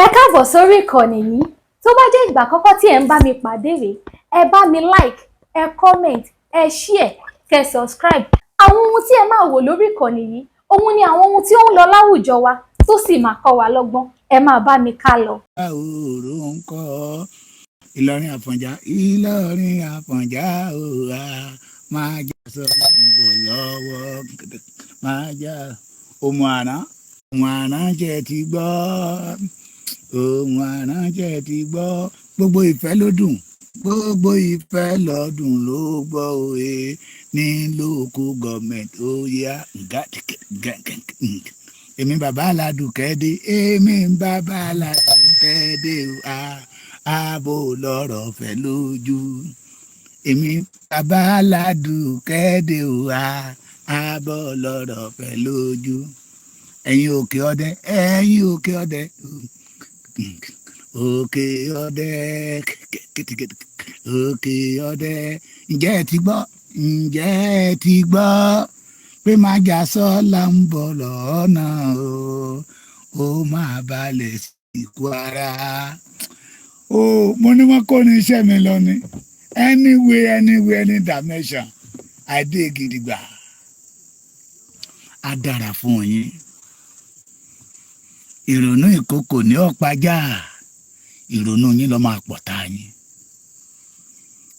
Ẹ káàbọ̀ sórí ìkànnì yìí. Tó bá jẹ́ ìgbà àkọ́kọ́ tí ẹ̀ ń bá mi pàdé rèé, ẹ bá mi like, ẹ comment, ẹ share, kẹ́ subscribe. Àwọn ohun tí ẹ máa wò lórí ìkànnì yìí, òun ni àwọn ohun tí ó ń lọ láwùjọ wa tó sì máa kọ́ wa lọ́gbọ́n. Ẹ máa bá mi ká lọ. Òòrò ń kọ́ Ìlọrin Àfọ̀njá, Ìlọrin Àfọ̀njá òòrà máa já sọ bọ̀ lọ́wọ́ máa já òmù àná, òmù àná jẹ́ ti gbọ́, òmù àná jẹ́ ti gbọ́. Gbogbo ìfẹ́ ló dùn, gbogbo ìfẹ́ lọ́dún ló gbọ́ òye ní local government. Ó yá èmi bàbá aládùkẹ́ dé, èmi bàbá aládùkẹ́ dé, ààbò lọ́rọ̀ fẹ́ lójú. Èmi bàbá aládùkẹ́ dé, ààbò lọ́rọ̀ fẹ́ lójú. Ẹ̀yin òkè ọdẹ, ẹ̀yin òkè ọdẹ, òkè ọdẹ, òkè ọdẹ, ǹjẹ́ ẹ ti gbọ́? Ǹjẹ́ ẹ ti gbọ́ pé májàsọ́lá ń bọ̀ lọ́nà o? Ó máa balẹ̀ sí Kwara o. Mo ní wọ́n kó ní iṣẹ́ mi lọ ni. Anyway, anyway, any dimension, àdé gidigba, á dára fún yín. Ìrònú ìkókò ní ọ̀pájà, ìrònú yín lọ́ máa pọ̀ tá yín.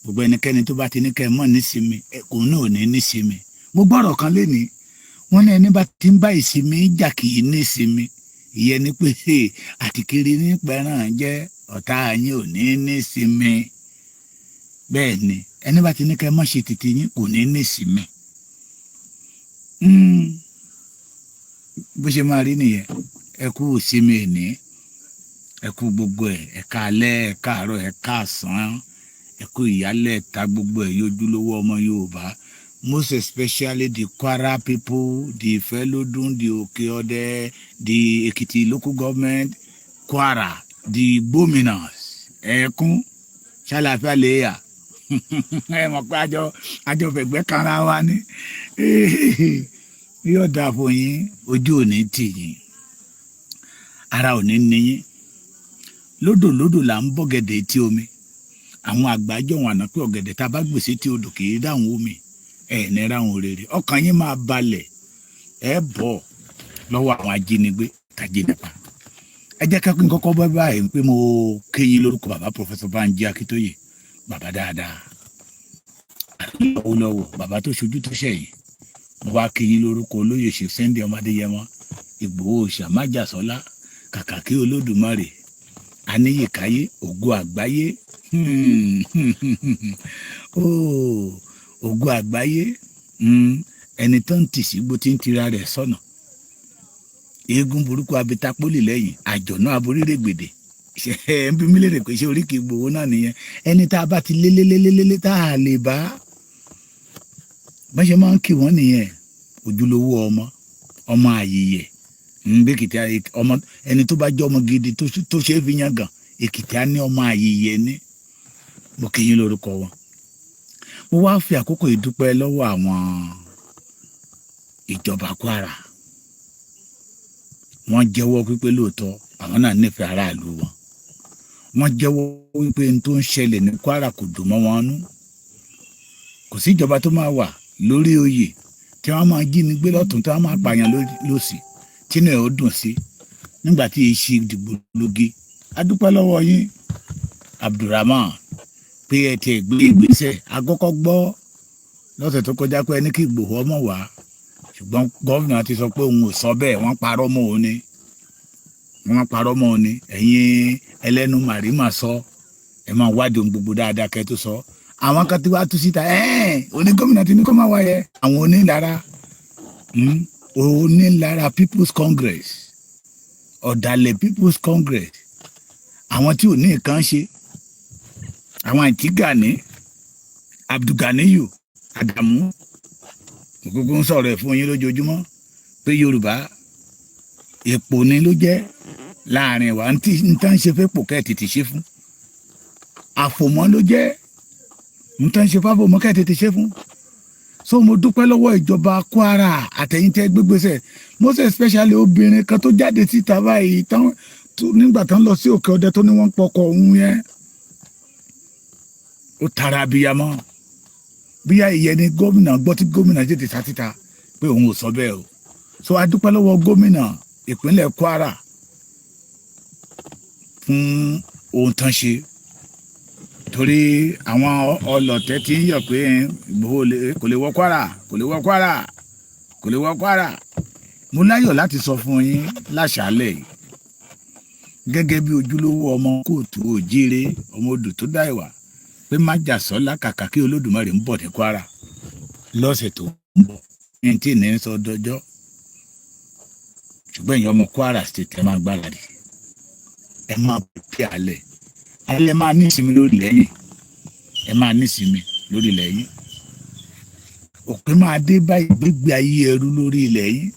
Gbogbo ẹnikẹ́ni tó bá ti ní kẹ́ ẹ mọ̀ nísinmi, òun náà ò ní nísinmi. Mo gbọ́rọ̀ kan lénìí, wọ́n ní ẹni bá ti ń bá ìsinmi jà kì í nísinmi. Ìyẹn ni pé àtìkiri ní pẹ̀ràn jẹ́ ọ̀tá yín ò ní nísinmi. Bẹ́ẹ̀ ni, ẹni bá ti ní kẹ́ ẹ mọ̀ ṣe tètè yín kò ní nísinmi. Bó ṣe máa rí nìyẹn. Ẹ kú ìsinmi èní, ẹ kú gbogbo ẹ, ẹ káalẹ́, ẹ káàárọ̀, ẹ káàsán, ẹ kú ìyálẹ̀ ta, gbogbo ẹ yójúlówó ọmọ Yorùbá, most especially the Kwara people, the Ìfẹ́lódùn, the Òkè Ọdẹ, the Èkìtì local government, Kwara, the Gómìnàs, ẹ̀ẹ́kún ṣàlàfíà lèyà. Ẹ mọ̀ pé àjọ fẹ̀gbẹ́ kanra wa ní. Yóò dáa fún yín, ojú ò ní tì yín, ara ò ní ní yín. Lódò lódò là ń bọ̀gẹ̀dẹ̀ etí omi. Àwọn àgbájọ wọn àná pé ọ̀gẹ̀dẹ̀ tá a bá gbèsè tí odò kì í dáhùn omi ẹ̀ ní ráhùn rere. Ọkàn yín máa balẹ̀, ẹ bọ̀ lọ́wọ́ àwọn ajínigbé tàjínipa. Ẹ jẹ́ ká kí n kọ́kọ́ bọ́ báyìí pé mo kéyìn lórúkọ bàbá Professor Banji Akíntóyè, bàbá dáadáa lọ́wọ́lọ́wọ́, bàbá tó ṣojú tó ṣẹ̀yìn. Mo wá kéyìn lórúkọ olóyè ṣe Sunday ọmọdéyẹmọ Ìgbòho ṣàmájàsọlá, kàkà kí Olódùmarè aníyèkáyé, ògo àgbáyé. Oh, ògo àgbáyé, ẹni tó ń tì sígbó tí ń tira rẹ̀ sọ́nà, eégún burúkú abitapólì lẹ́yìn àjọ̀nà aborírégbèdè. Ṣe ẹ ń bí mi lérè pé ṣé oríkì Ìgbòho náà nìyẹn? Ẹni tá a bá ti lélélélélé tá a lè bá bọ́n ṣe máa ń kí wọ́n nìyẹn. Ojúlówó ọmọ, ọmọ àyèyẹ nbẹ́kìtì, ọmọ ẹni tó bá jẹ́ ọmọ gidi tó ṣe é fi yàn gàn, Èkìtì á ní ọmọ àyèyẹ ní. Mo kí yín lórúkọ wọn. Mo wá fi àkókò ìdúpẹ́ lọ́wọ́ àwọn ìjọba Kwara. Wọ́n jẹ́wọ́ pípé lóòótọ́ àwọn náà nífẹ̀ẹ́ aráàlú wọn. Wọ́n jẹ́wọ́ wípé n tó ń ṣẹlẹ̀ ní Kwara kò dùn mọ́ wọn nú. Kò sí ìjọba tó máa wà lórí oyè tí wọ́n máa jí ni gbé lọ́tún, tí wọ́n máa pààyàn lọ́sì, tínú ẹ̀ ó dùn sí nígbà tí èsì ìdìbò lóge. A dúpẹ́ lọ́wọ́ yín, Abdulrahman, pé ẹ ti gbé ìgbésẹ̀. Àkọ́kọ́ gbọ́ lọ́sẹ̀ tó kọjá pé ẹni kí Ìgbòho ọmọ wá, ṣùgbọ́n gómìnà ti sọ pé òun ò sọ bẹ́ẹ̀, wọ́n parọ́ mọ́ òun ni, wọ́n parọ́ mọ́ òun ni. Ẹ̀yin ẹlẹ́nu màrímà sọ, ẹ máa wádìí ohun gbogbo dáadáa kẹ́ tó sọ. Àwọn kan tí wàá tú síta, ẹ̀ẹ́n oní gómìnà ti ní kó máa wáyẹ. Àwọn onílára, onílára People's Congress, ọ̀dàlẹ̀ People's Congress, àwọn tí ò ní nǹkan ṣe, àwọn àǹtí Gani Abdulganiyu Adamu, òkúkú ń sọ̀rọ̀ ẹ̀ fún yín lójoojúmọ́ pé Yorùbá èpò ni ló jẹ́ láàrin wa. Ntí ntàn ṣe fẹ́ pò kẹ́ ẹ̀ tètè ṣe fún àfòmọ́ ló jẹ́, ntàn ṣe fáfòmọ́ kẹ́ ẹ̀ tètè ṣe fún. So mo dúpẹ́ lọ́wọ́ ìjọba Kwara àtẹ̀yìntẹ́ gbégbèsè, most especially obìnrin kan tó jáde síta báyìí tán. Nígbà tán lọ sí Òkè Ọdẹ tó ní wọ́n ń pọkọ òun yẹn, ó tara abiyamọ. Bíyà ìyẹn ni gómìnà gbọ́ tí gómìnà tètè sá títa pé òun ò sọ bẹ́ẹ̀ o. So a dúpẹ́ lọ́wọ́ gómìnà ìpínlẹ̀ Kwara fún ohun tán ṣe, torí àwọn ọlọ̀tẹ̀ tí ń yọ̀ pé Ìgbòho kò lè wọ Kwara, kò lè wọ Kwara, kò lè wọ Kwara. Mo láyọ̀ láti sọ fún yín láṣàálẹ̀ yìí, gẹ́gẹ́ bí ojúlówó ọmọ káàárọ̀ oòjíire, ọmọ odò tó dá ìwà, pé Májàsọ́lá kàkà kí Olódùmarè ń bọ̀ ní Kwara lọ́sẹ̀ tó ń bọ̀. Ní tí ní sọ dọjọ́, ṣùgbọ́n èèyàn ọmọ Kwara State, ẹ máa gbáradì, ẹ máa pè alẹ̀ alẹ́, máa ní ìsinmi lórí lẹ́yìn, ẹ máa ní ìsinmi lórí ilẹ̀ yín. Òpin máa dé bá ìgbégbé ayé ẹrú lórí ilẹ̀ yín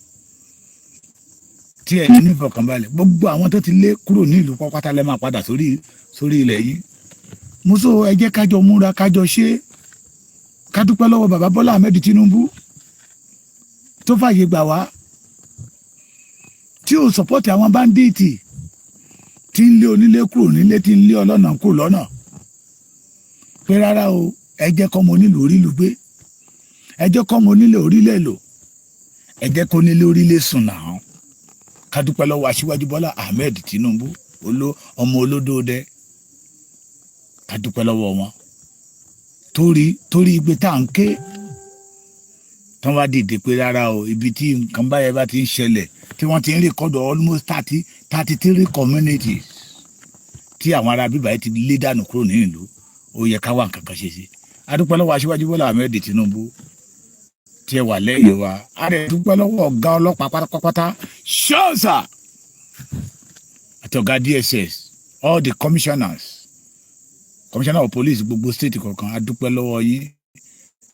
tí ẹ ní nífọ̀kànbalẹ̀. Gbogbo àwọn tó ti lé kúrò ní ìlú pápátá lẹ́ máa padà sórí ilẹ̀ yín. Muso, ẹ jẹ́ kájọ múra, kájọ ṣe. Ká dúpẹ́ lọ́wọ́ bàbá Bọ́lá Ahmed Tinubu tó fàyè gbà wá, tí ò support àwọn bandit tí ń lé onílé kúrò nílé, tí ń lé ọlọ́nà kúrò lọ́nà, pé rárá o, ẹ jẹ́ kọ́mọ onílù orílù gbé, ẹ jẹ́ kọ́mọ onílé orílẹ̀ lò, ẹ jẹ́ kó nílé orílẹ̀ sùn náà. Ká dúpẹ́ lọ́wọ́ Aṣíwájú Bọ́lá Ahmed Tinubu, ọmọ olódódẹ. Ká dúpẹ́ lọ́wọ́ wọn torí igbe tá à ń ké tán wá dìde pé rárá o, ibi tí nǹkan báyẹn bá ti ń ṣẹlẹ̀, tí wọ́n ti ń record almost 33 communities tí àwọn ará bíbá yìí ti lé dànù kúrò ní ìlú, ó yẹ ká wá nǹkan kan ṣe sí. A dúpẹ́ lọ́wọ́ Aṣíwájú Bọ́lá Ahmed Tinubu tí ẹ wà lẹ́yìn wa. A rẹ̀ dúpẹ́ lọ́wọ́ ọ̀gá ọlọ́pàá pátápátá ṣọ́ọ̀ṣà àti ọ̀gá DSS, all the commissioners, commissioner of police gbogbo state kọ̀ọ̀kan. A dúpẹ́ lọ́wọ́ yín.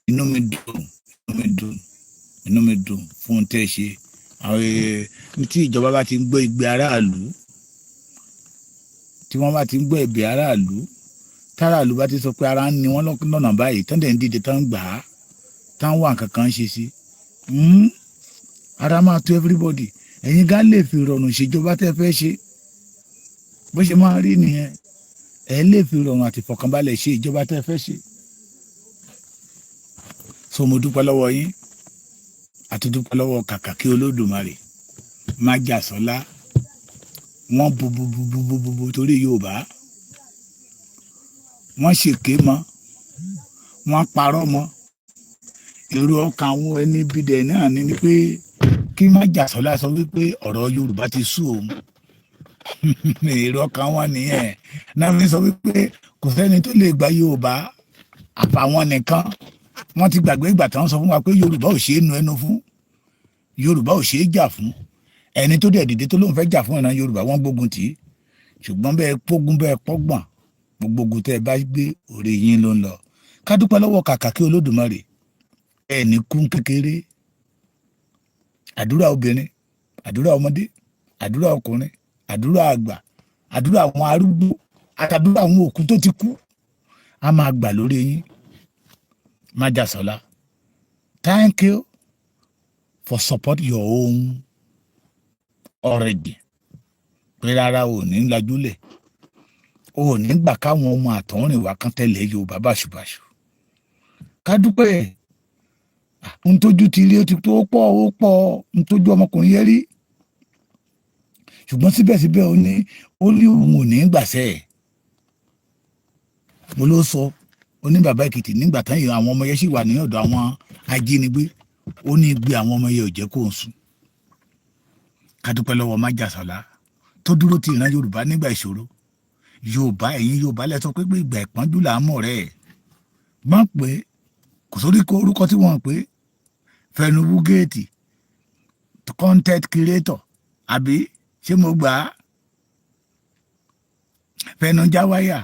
Inú mi dùn, inú mi dùn, inú mi dùn fún tẹ́ ẹ ṣe. Àwọn tí ìjọba bá ti ń gbọ́ igbe aráàlú, tí wọ́n bá ti ń gbọ́ ẹ̀bẹ̀ aráàlú, táràlú bá ti sọ pé ara ń ni wọ́n lọ́nà báyìí, tán dẹ̀ ń dìde, tán gbà á, tán wà nǹkan kan ṣe sí, ara máa tó everybody. Ẹ̀yin gá lè fi ìrọ̀rùn ṣèjọba tẹ́ fẹ́ ṣe. Bó ṣe máa rí nìyẹn, ẹ lè fi ìrọ̀rùn àti ìfọ̀kànbalẹ̀ ṣe ìjọba tẹ́ fẹ́ ṣe. So mo dúpẹ́ lọ́wọ́ yín, àti dúpẹ́ lọ́wọ́ kàkà kí Olódùmarè Májàsọ́lá. Wọ́n bu bu bu bu bu bu bu torí Yorùbá, wọ́n ṣèké mọ́, wọ́n parọ́ mọ́. Èrò ọkàn àwọn ẹni bídẹ̀ náà ni pé kí Májàsọ́lá sọ wípé ọ̀rọ̀ Yorùbá ti sú òun. Èrò ọkàn wọn nìyẹn náà fi sọ wípé kò sẹ́ni tó lè gba Yorùbá àfàwọn nìkan. Wọ́n ti gbàgbé ìgbà tí wọ́n sọ fún wa pé Yorùbá ò ṣeé nu ẹnu fún, Yorùbá ò ṣeé jà fún. Ẹni tó dẹ̀ dìde tó lóun fẹ́ jà fún ìran Yorùbá, wọ́n gbógun tì í. Ṣùgbọ́n bẹ́ẹ̀ pógún bẹ́ẹ̀ pọ́gbọ̀n, gbogbo ogun tẹ́ ẹ bá gbé, orí yín ló ń lọ. Ká dúpẹ́ lọ́wọ́ kàkà kí Olódùmarè. Ẹ ní kún kékeré. Àdúrà obìnrin, àdúrà ọmọdé, àdúrà ọkùnrin, àdúrà àgbà, àdúrà àwọn arúgbó àtàdúrà àwọn òkú tó ti kú á máa gbà lórí yín. Májàsọ́lá, thank you for support your own already, pé rárá, ò ní lajúlẹ̀, ò ní gbà káwọn ọmọ àtọ̀húnrìn wá kán tẹ̀lé Yorùbá báṣubàṣu. Ká dúpẹ́. Ntójú ti rí, ó ti tó pọ̀, ó pọ̀ ntójú ọmọkùnrin yẹn rí, ṣùgbọ́n síbẹ̀síbẹ̀ ó ní òun ò ní gbàṣẹ́ ẹ̀. Mo ló sọ, ó ní bàbá Èkìtì, nígbà tán yìí, àwọn ọmọ yẹn sì wà ní ọ̀dọ̀ àwọn ajínigbé, ó ní gbé àwọn ọmọ yẹn ò jẹ́ kó ń sùn. Ká dúpẹ́ lọ́wọ́ Májàsọ́lá tó dúró ti ìran Yorùbá nígbà ìṣòro Yorùbá. Ẹ̀yin Yorùbá lẹ sọ pé ìgbà ìpọ́njú là ń mọ̀ rẹ̀. Gbọ́n pé kò sórí orúkọ tí wọ́n pè Fẹnuwú géètì content creator, àbí ṣé mo gbà á? Fẹnujáwáyà,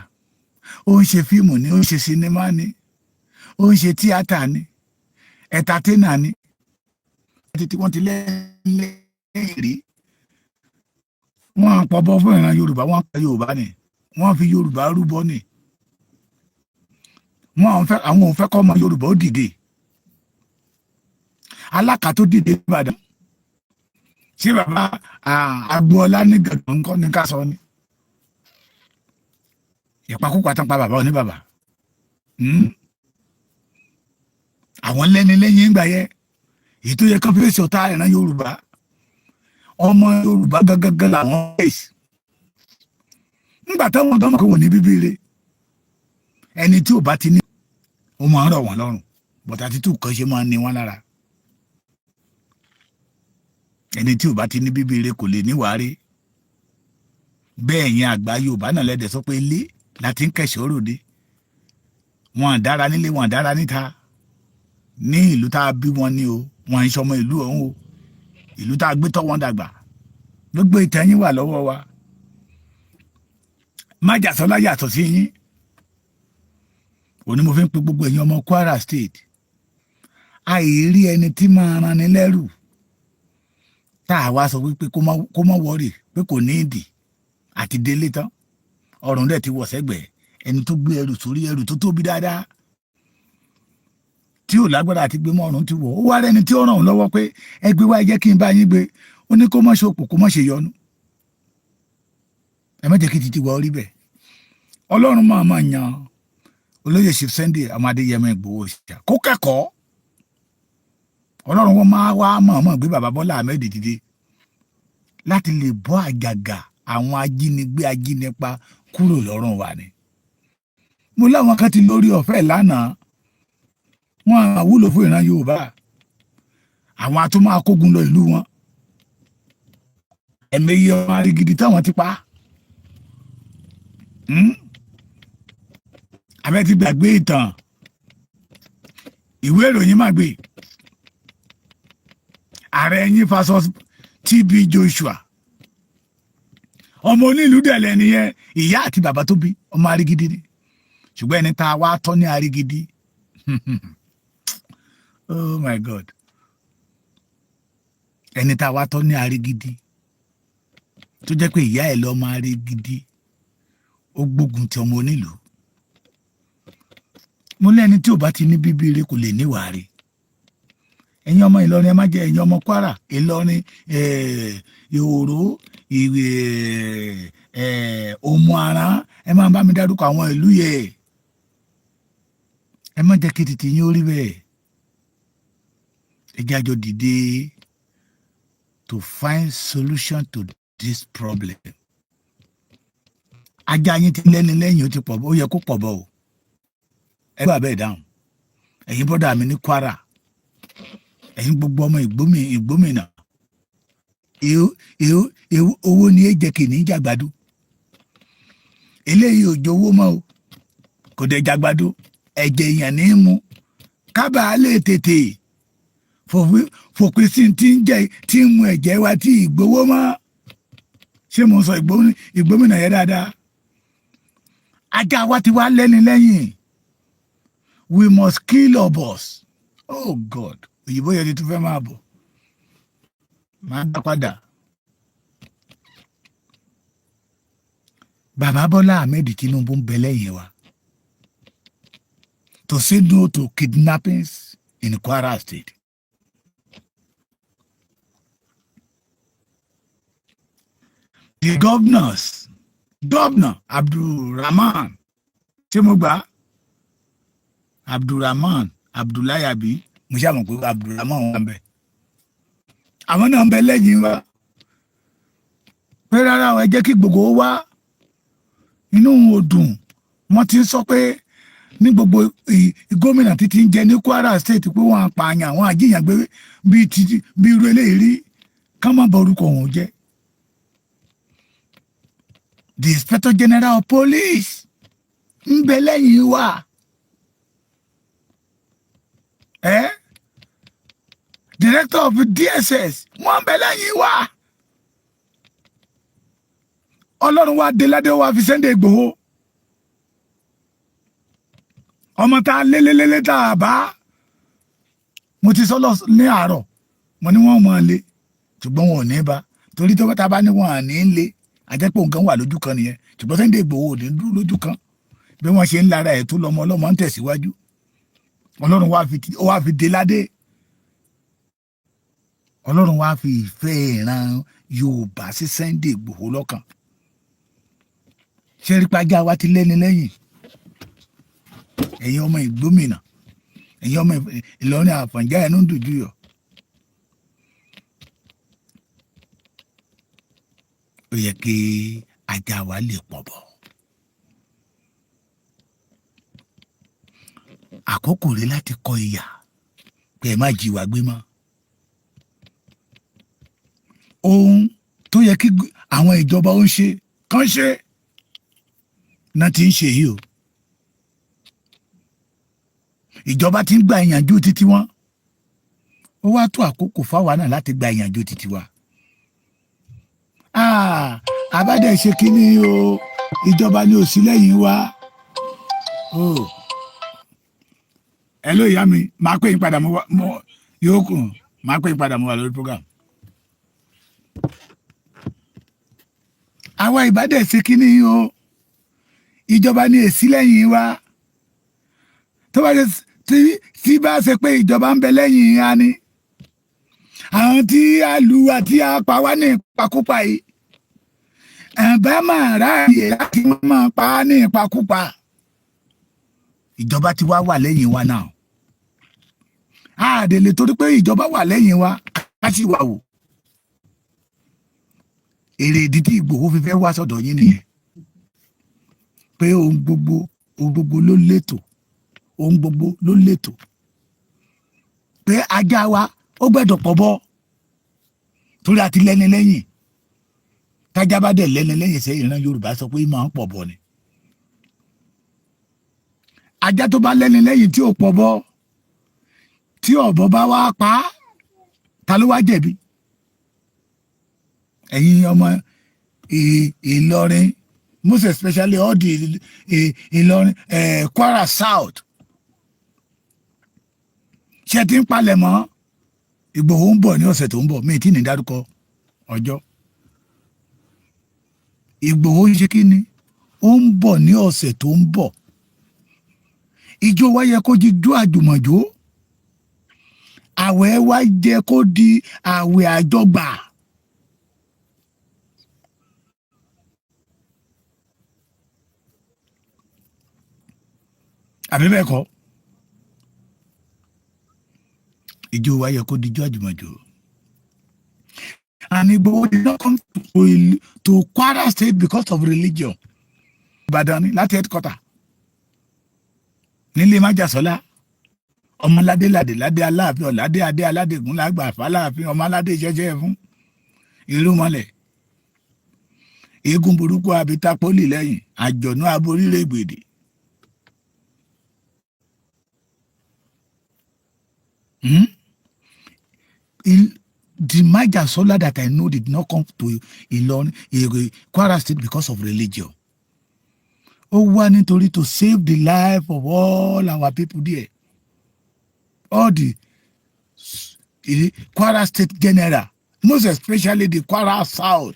ó ń ṣe fíìmù ni, ó ń ṣe sinimá ni, ó ń ṣe tíátà ni, entertainer ni, títí wọ́n ti lẹ́yìn rí. Wọ́n pọ̀ bọ́ fún ìran Yorùbá, wọ́n pa Yorùbá ni, wọ́n fi Yorùbá rúbọ ni. Wọ́n fẹ́, àwọn ò fẹ́ kọ́ ọmọ Yorùbá ó dìde. Alákà tó dìde Ìbàdàn, ṣé Ṣé bàbá Agboola ní gàngán kọ́ ní ká sọ ni? Ìpakúpa tán pa bàbá oníbàbà. Àwọn lẹ́ni lẹ́yìn ìgbà yẹn, èyí tó yẹ kán fèsì ọ̀tá ìran Yorùbá, ọmọ Yorùbá gangan làwọn fèsì nígbà táwọn ọ̀dọ́ mọ̀ pé wọ́n ní bíbí rẹ̀. Ẹni tí ò bá ti ní, ó máa ń rọ̀ wọ́n lọ́rùn bọ̀tà títù kan ṣe máa ń ní wọ́n lára. Ẹni tí ò bá ti ní bíbí rẹ̀ kò lè níwàárí. Bẹ́ẹ̀ yẹn, àgbà Yorùbá náà lẹ́dẹ̀ sọ pé ilé láti ń kẹ̀ṣọ́ ròde. Wọn dára nílé, wọn dára níta. Ní ìlú tá a bí wọn ní o, wọn ń sọmọ ìlú ọ̀hún o. Ìlú tá a gbé tọ́ wọn dàgbà, gbogbo ìtẹ́yìn wà lọ́wọ́ wa. Májàsọ́lá yàtọ̀ sí yín. Òní mo fi ń pe gbogbo ẹ̀yin ọmọ Kwara State, àìrí ẹni tí máa ran ni lẹ́rù tá a wá sọ wípé kó má worry, pé kò ní ìdì àti délé tán. Ọrùn dẹ̀ ti wọ̀ sẹ́gbẹ̀ẹ́. Ẹni tó gbé ẹrù sórí, ẹrù tó tóbi dáadáa tí ò lágbára àti gbé mọ́, ọrùn ti wọ̀, ó wá rẹ́ni tí ó ràn òun lọ́wọ́ pé ẹ gbé wá, ẹ jẹ́ kí n bá yín gbé. Ó ní kó má ṣe òpò, kó má ṣe yọnu. Ẹ má jẹ́ kí títí wọ orí bẹ́ẹ̀. Ọlọ́run máa máa yan olóyè Chief Sunday ọmọ Adéyẹmọ Ìgbòho ṣá kó kẹ́kọ̀ọ́. Ọlọ́run wọn máa wá mọ̀ọ́mọ̀ gbé bàbá Bọ́lá Ahmed dìde láti lè bọ́ àjàgà àwọn ajínigbé, ajínipa kúrò lọ́rùn wa ni. Mo láwọn kan ti lórí ọ̀fẹ́ lánàá, wọn àwúlò fún ìran Yorùbá. Àwọn atúmọ̀ akógun lọ ìlú wọn, ẹ̀mẹ́yẹ ọmọ arigidi táwọn ti pa. Abẹ́ ti gbàgbé ìtàn, ìwé ìròyìn má gbé ààrẹ yín versus TB Joshua. Ọmọ onílùú dẹ̀lẹ̀ nìyẹn. Ìyá àti bàbá tó bí, ọmọ arigidi ni. Ṣùgbọ́n ẹni tá a wá tọ́ ní arigidi, oh my God, ẹni tá a wá tọ́ ní arigidi, tó jẹ́ pé ìyá ẹ̀ lọ́mọ arigidi, ó gbógun ti ọmọ onílùú. Mo lẹ́ni tí ò bá ti ní bíbí ire kò lè níwàá rí. Ẹ̀yin ọmọ Ìlọrin, ẹ má jẹ́ ẹ̀yin ọmọ Kwara, Ìlọrin, Ìhòòrò, ìwé, Òmù-Àrán, ẹ máa bá mi dárúkọ àwọn ìlú yẹ. Ẹ má jẹ́ kí tètè yín ó rí bẹ́ẹ̀. Ẹ jẹ́ àjọ dìde to find solution to this problem. Ajá yín ti lẹ́ni lẹ́yìn, ó ti pọ̀, ó yẹ kó pọ̀ bọ̀ o. Ẹ gbà bẹ́ẹ̀ dáhùn. Ẹ̀yin bọ́dà mi ní Kwara, ẹ̀yin gbogbo ọmọ Ìgbómìnà, owó ni ẹ jẹ́ kì ní jàgbádùn. Eléyìí ò jowó mọ́ o, kò dẹ̀ jàgbádùn. Ẹ̀jẹ̀ èèyàn ní í mu. Kábàá lè tètè fòpin sí tí ń jẹ, tí ń mu ẹ̀jẹ̀ wa tí ìgbowó mọ́. Ṣé mo sọ Ìgbómìnà yẹn dáadáa? Ajá wa ti wá lẹ́ni lẹ́yìn. We must kill our boss. Oh God, òyìnbó yẹn ti tún fẹ́ máa bọ̀, máa dá padà. Bàbá Bọ́lá Ahmed Tinubu ń bẹ lẹ́yìn wa to say no to kidnappings in Kwara State. The governors, Governor Abdulrahman, ṣé mo gbà? Abdulrahman Abdullahi abi, mo ṣáà mọ̀ pé Abdulrahman wà ń bẹ. Àwọn náà ń bẹ lẹ́yìn wa pé rárá o, ẹ jẹ́ kí gbogbo wa inú ò dùn. Wọ́n ti ń sọ pé ní gbogbo gómìnà títí ń jẹ ní Kwara State pé wọ́n apààyàn, àwọn àjíyàn gbé bíi ti bí irú eléyìí rí, ká má bà orúkọ òun jẹ́. The Inspector General of Police ń bẹ lẹ́yìn wa, ẹ Director of DSS, wọ́n ń bẹ lẹ́yìn wa. Ọlọ́run wa dé ládé wa fi Sunday Igboho, ọmọ tá a lélélélé tá a bá. Mo ti sọ lọ ní àárọ̀, mo ní wọ́n mọ̀ ọ́n lé, ṣùgbọ́n wọn ò ní bá, torí tó bá ta bá ní wọn à ní lé, àjẹpọ̀ nǹkan wà lójú kan nìyẹn. Ṣùgbọ́n Sunday Igboho ò ní dúró lójú kan. Bí wọ́n ṣe ń lára ẹ̀ tó lọ́mọ ọlọ́mọ ń tẹ̀síwájú, ọlọ́run wá fi dé ládé. Ọlọ́run wá fi ìfẹ́ ìran Yorùbá sí Sunday Ìgbòho lọ́kàn. Ṣé rí pàjá wa ti lẹ́ni lẹ́yìn? Ẹ̀yin ọmọ Ìgbómìnà, ẹ̀yin ọmọ Ìlọrin Àfọ̀njá, ẹnu ń dùjú yọ. Ó yẹ kí ajá wa lè pọ̀ bọ̀. Àkókò rẹ̀ láti kọ ìyà pé ẹ má jí wa gbé mọ́. Ohun tó yẹ kí àwọn ìjọba ó ń ṣe kàn ṣe náà ti ń ṣe yìí o. Ìjọba ti ń gba ìyànjú títí wọn, ó wá tó àkókò fáwa náà láti gba ìyànjú títí wa. Àbádẹ́ ṣe kínní o, ìjọba ni ò sí lẹ́yìn wa o. Ẹ ló ìyá mi, máa pè yín padà, mo yóò kù, máa pè yín padà, mo wà lórí program. Àwa ìbádẹ́ ṣe kínní o, ìjọba ni èsì lẹ́yìn wa. Tó bá ṣe tí bá ṣe pé ìjọba ń bẹ lẹ́yìn ya ni àwọn tí a lù àti a pa wá ní ìpakúpa yìí, ẹ̀bá máa ráàyè láti máa pa á ní ìpakúpa. Ìjọba ti wá wà lẹ́yìn wa náà, a dẹ̀ lè torí pé ìjọba wà lẹ́yìn wa ká sì wà wò. Èrè ìdí tí Ìgbòho fi fẹ́ wá sọ̀dọ̀ yín nìyẹn, pé ohun gbogbo, ohun gbogbo ló létò, ohun gbogbo ló létò, pé ajá wa ó gbẹ́dọ̀ pọ̀ bọ́ torí a ti lẹ́ni lẹ́yìn. Tájá bá dẹ̀ lẹ́ni lẹ́yìn sẹ́yìn, ìran Yorùbá sọ pé máa ń pọ̀ bọ́ ni. Ajá tó bá lẹ́ni lẹ́yìn tí ò pọ̀ bọ́, tí ọ̀bọ bá wá pa á, ta ló wá jẹ̀bi? Ẹ̀yin ọmọ Ìlọrin, most especially all the Ìlọrin, Kwara South, ṣe ti ń palẹ̀ mọ́? Ìgbòho ń bọ̀ ní ọ̀sẹ̀ tó ń bọ̀. Mí tí ní dárúkọ ọjọ́. Ìgbòho ń ṣe kí ni? Ó ń bọ̀ ní ọ̀sẹ̀ tó ń bọ̀. Ìjọ wa yẹ kó jí jó àjùmọ̀jó, àwẹ̀ wa jẹ́ kó di àwẹ̀ àjọgbà. Àbí bẹ́ẹ̀ kọ́? Ìjọ wa yẹ kó di ijó àjùmọ̀jó. And Igboho did not come to Kwara State because of religion. Ìbàdàn ni láti headquarter nílé májàsọ́lá, ọmọládé ládé ládé aláàfin ọ̀ládé adé aládégún lágbà fàlàáfin ọmọládé jẹjẹ fún irúmọlẹ̀, eégún burúkú abita pólì lẹ́yìn àjọ̀nú aborílẹ̀ gbèdè. The Majasola that I know did not come to Ilorin, Kwara State, because of religion. Ó wá nítorí to save the life of all our people there. All the Kwara State general, most especially the Kwara South.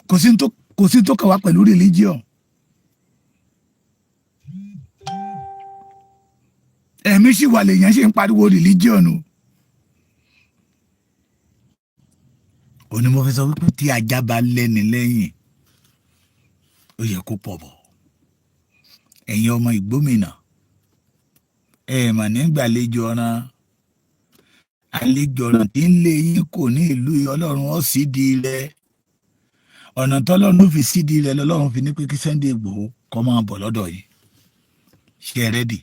Kò sí tó kàn wá pẹ̀lú religion. Ẹ̀mí sì wà lèèyàn ṣe ń pariwo religion o. Ó ní mo fi sọ wípé tí ajá bá lẹ́ni lẹ́yìn, ó yẹ kó pọ̀ bọ̀. Ẹ̀yin ọmọ Ìgbómìnà, ẹ mà nígbàlejò ọ̀ràn, àlejò ọ̀ràn tí ń lé yín kò ní ìlú. Ọlọ́run ó sì di rẹ ọ̀nà tọ́lọ́run fi sídi rẹ lọ́lọ́run fi ní pé kí Sunday Igboho kó máa bọ̀ lọ́dọ̀ yìí. Ṣe ẹ ready?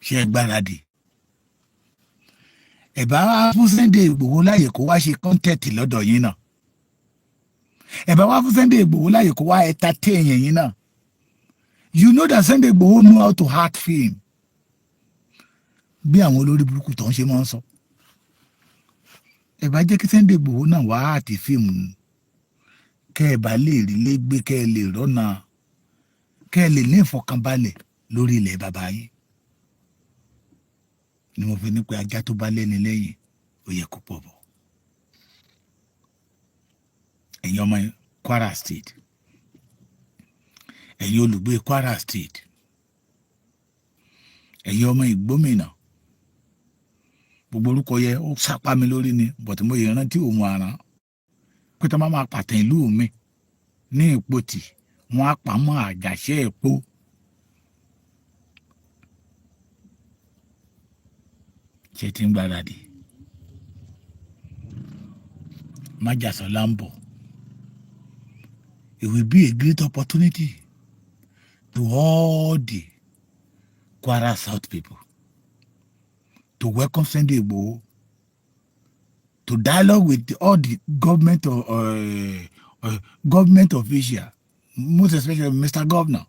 Ṣe ẹ gbáradì? Ẹ bá wá fún Sunday Igboho láàyè kó wá ṣe content lọ́dọ̀ yín náà. Ẹ bá wá fún Sunday Igboho láàyè kó wá entertain yín náà. You know that Sunday Igboho know how to act film, bí àwọn olórí burúkú tó ń ṣe máa ń sọ. Ẹ bá jẹ́ kí Sunday Igboho náà wá àti fíìmù, kẹ́ ẹ bá lè rí lé gbé, kẹ́ ẹ lè rọ́nà, kẹ́ ẹ lè ní ìfọkànbalẹ̀ lórí ilẹ̀ bàbá yín. Ni mo fi ní pé ajá tó bá lẹ́ni lẹ́yìn, ó yẹ kó pọ̀ bọ̀. Ẹ̀yin ọmọ Kwara State, ẹ̀yin olùgbé Kwara State, ẹ̀yin ọmọ Ìgbómìnà. Gbogbo orúkọ yẹ ó sápá mi lórí ni, but mo yẹ rántí òun àrán pé tó máa pàtàn ìlú mi ní Ìpotì, wọn á pamọ́ Àjàṣẹ́ Èpo. Ṣe ti ń gbáradì? Májàsọ́lá ń bọ̀. It will be a great opportunity to all the Kwara South people to welcome Sunday Igboho, to dialogue with all the government official, most especially Mr. Governor,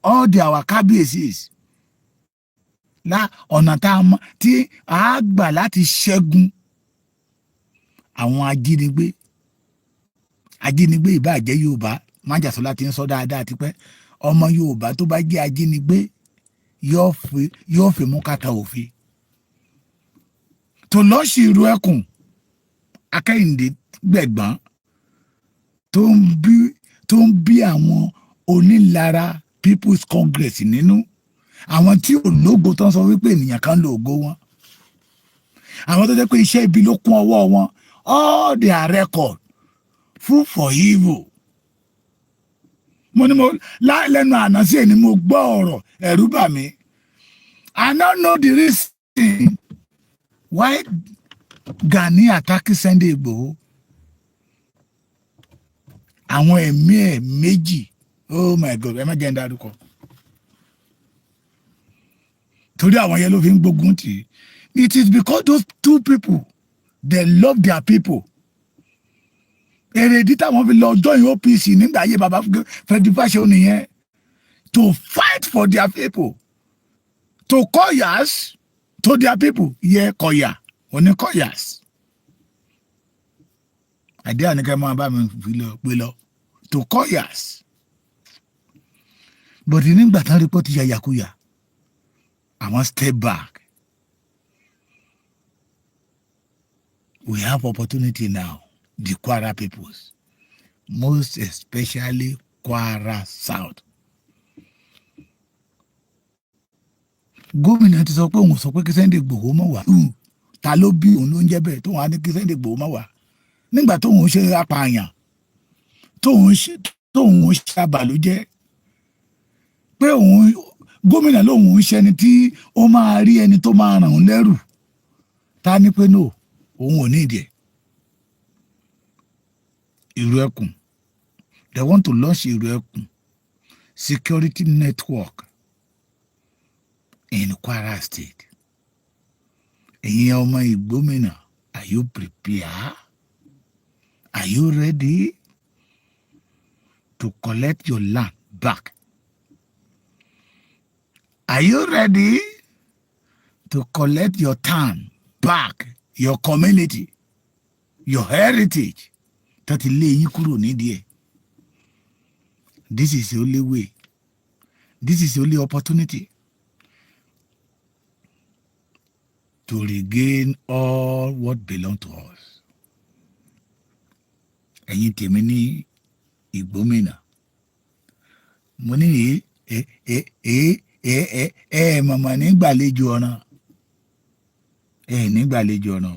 all the our kábíyèsís, lá ọ̀nà tá a mọ̀ tí a gbà láti ṣẹ́gun àwọn ajínigbé. Ajínigbé ìbáà jẹ́ Yorùbá, Májàsọ́lá ti ń sọ dáadáa tipẹ́, ọmọ Yorùbá tó bá jẹ́ ajínigbé yóò fi mú kàtà òfin tó lọ́ọ̀ṣì ìrù ẹkùn akẹ́yìndé gbẹ̀gbọ́n tó ń bí àwọn onílara People's Congress nínú, àwọn tí ò lógo tó ń sọ wípé ènìyàn kan lo ògo wọn, àwọn tó jẹ́ pé iṣẹ́ ibi ló kún ọwọ́ wọn, all their record full for evil. Mo ní mo lẹ́nu àná sí ẹni mo gbọ́ ọ̀rọ̀, ẹ̀rù bà mí. I no know the reason why Gani attack Sunday Igboho. Àwọn ẹ̀mí ẹ̀ méjì, oh my God, ẹ má jẹ́ ń dárúkọ, torí àwọn yẹn ló fi ń gbógun tì í. It is because those two people, they love their people. Èrèdí táwọn fi lọ join OPC nígbà ayé baba Frederick Fasehun nìyẹn, to fight for their people, to kọyas to their people. Yẹ kọyà oníkọyas àdé àníkẹ́ máa bá mi fi lọ pé lọ to kọyas, but nígbà tán rí pé ó ti yàyàkuyà, àwọn step back. We have opportunity now, the Kwara peoples, most especially Kwara South. Gómìnà ti sọ pé òun sọ pé kí Sunday Igboho mọ̀ wá. Ta ló bí òun ló ń jẹ́ bẹ́ẹ̀ tóun á ní kí Sunday Igboho mọ̀ wá nígbà tóun ṣe apààyàn, tóun ṣe abàlújẹ́, pé òun gómìnà lòun ń ṣẹni tí ó máa rí ẹni tó máa ràn òun lẹ́rù ta ní pé no, òun ò ní ìdí ẹ̀. Ìrù Ẹkùn, they want to launch Ìrù Ẹkùn security network in Kwara State. Ẹ̀yin ọmọ Ìgbómìnà, are you prepared? Are you ready to collect your land back? Are you ready to collect your town back, your community, your heritage tó ti lé yín kúrò nídìí ẹ̀? This is the only way, this is the only opportunity to regain all what belong to us. Ẹ̀yin tèmi ní Ìgbómìnà, mo ní ẹ ẹ ẹ ẹ ẹ ẹ mọ̀mọ́ nígbàlejò ọ̀ràn, ẹ nígbàlejò ọ̀ràn.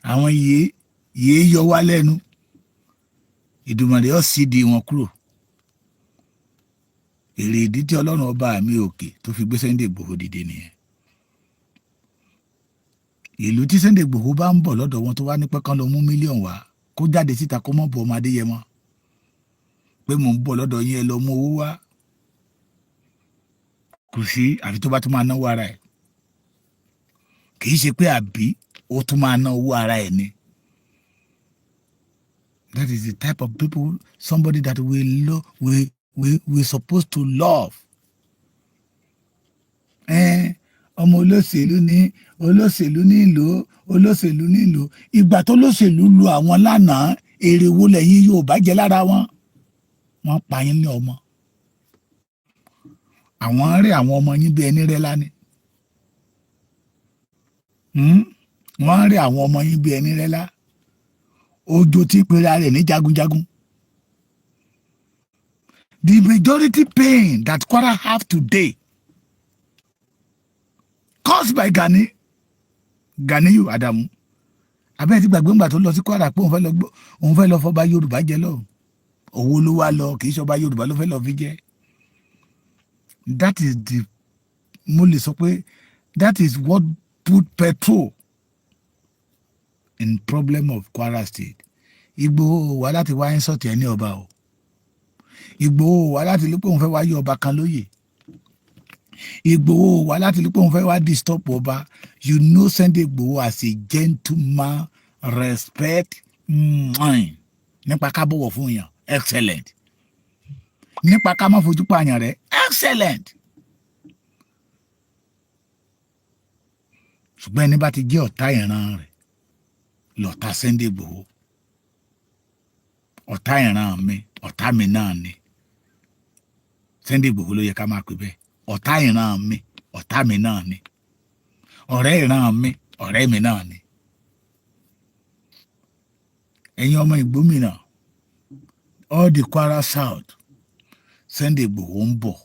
Àwọn yìí yìí yọ wá lẹ́nu, Ìdùmàrè ó sì di wọn kúrò. Èrè ìdí tí Ọlọ́run ọba mi òkè tó fi gbé Sunday Igboho dìde nìyẹn. Ìlú tí Sunday Igboho bá ń bọ̀ lọ́dọ̀ wọn, tó wá ní pẹ́ kán lọ mú mílíọ̀nù wá, kó jáde síta, kó mọ̀ bọ̀ ọmọ Adéyẹmọ pé mò ń bọ̀ lọ́dọ̀ yín, ẹ lọ mú owó wá, kò sí, àfi tó bá tún máa náwó ara ẹ̀. Kì í ṣe pé àbí ó tún máa ná owó ara ẹ̀ ni. That is the type of people, somebody that we love, we supposed to love. Ọmọ olóṣèlú ní olóṣèlú nílò olóṣèlú nílò. Ìgbà tó lóṣèlú lu àwọn lánàá, èrè wo lẹ́yìn yóò bá jẹ lára wọn? Wọ́n pa yín ní ọmọ, àwọn rí àwọn ọmọ yín bí ẹni rẹ́ lánìí. Wọ́n rí àwọn ọmọ yín bí ẹni rẹ́ lá ojo tí pera rẹ̀ ní jagunjagun. The majority pain that Kwara have today caused by Gani. Ganiyu Adamu abẹ́ẹ̀ ti gbàgbé ńgbà tó lọ sí Kwara pé òun fẹ́ lọ fọba Yorùbá jẹ lọ. Owó ló wá lọ, kì í ṣọba Yorùbá ló fẹ́ lọ fi jẹ. That is the, mo lè sọ pé that is what put petrol in problem of Kwara State. Ìgbòho wá láti wá ń sọ̀tì ẹni ọba o. Ìgbòho wá láti lè pé òun fẹ́ wá yí ọba kan lóyè. Ìgbòho wá láti lè pé òun fẹ́ wá disturb ọba. You know Sunday Ìgbòho as a gentleman, respect, nípa ká bọ̀wọ̀ fún yàn, excellent, nípa ká má fojú pààyàn rẹ̀, excellent. Ṣùgbọ́n ẹni bá ti jẹ́ ọ̀tá ìran rẹ̀ lọ̀tá Sunday Ìgbòho. Ọ̀tá ìran mi, ọ̀tá mi náà ni Sunday Ìgbòho, ló yẹ ká máa pè bẹ́ẹ̀. Ọ̀tá ìran mi, ọ̀tá mi náà ni. Ọ̀rẹ́ ìran mi, ọ̀rẹ́ mi náà ni. Ẹ̀yin ọmọ Ìgbómìnà, all the Kwara South, Sunday Ìgbòho ń bọ̀.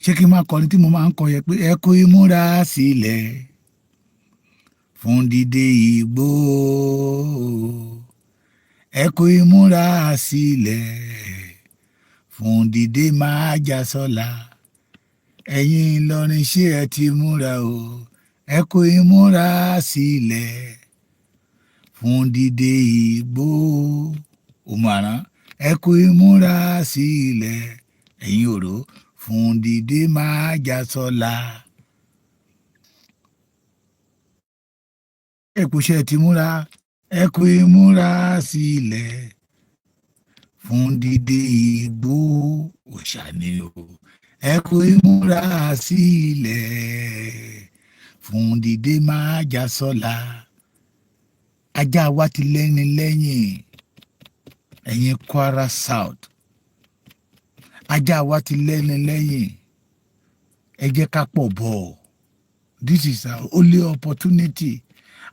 Ṣé kí n máa kọrin tí mo máa ń kọ yẹ pé ẹ kú ìmúra sílẹ̀ fún dídé Ìgbòho, ẹ kú ìmúra sílẹ̀ fún dídé májàsọ́lá. Ẹ̀yin Ìlọrin, ṣé ẹ ti múra o? Ẹ kú ìmúra sílẹ̀ fún dídé Ìgbòho. Òmùaran, ẹ kú ìmúra sílẹ̀. Ẹ̀yin Òró, fún dídé májàsọ́lá. Ẹ kú ṣe ti múra, ẹ kú ìmúra sílẹ̀ fún dídé Ìgbòho òòṣà ni o. Ẹ kú ìmúra sílẹ̀ fún dídé májàsọ́lá. Ajá wa ti lẹ́ni lẹ́yìn. Ẹ̀yin Kwara South, ajá wa ti lẹ́ni lẹ́yìn. Ẹ jẹ́ ká pọ̀ bọ̀. This is our only opportunity.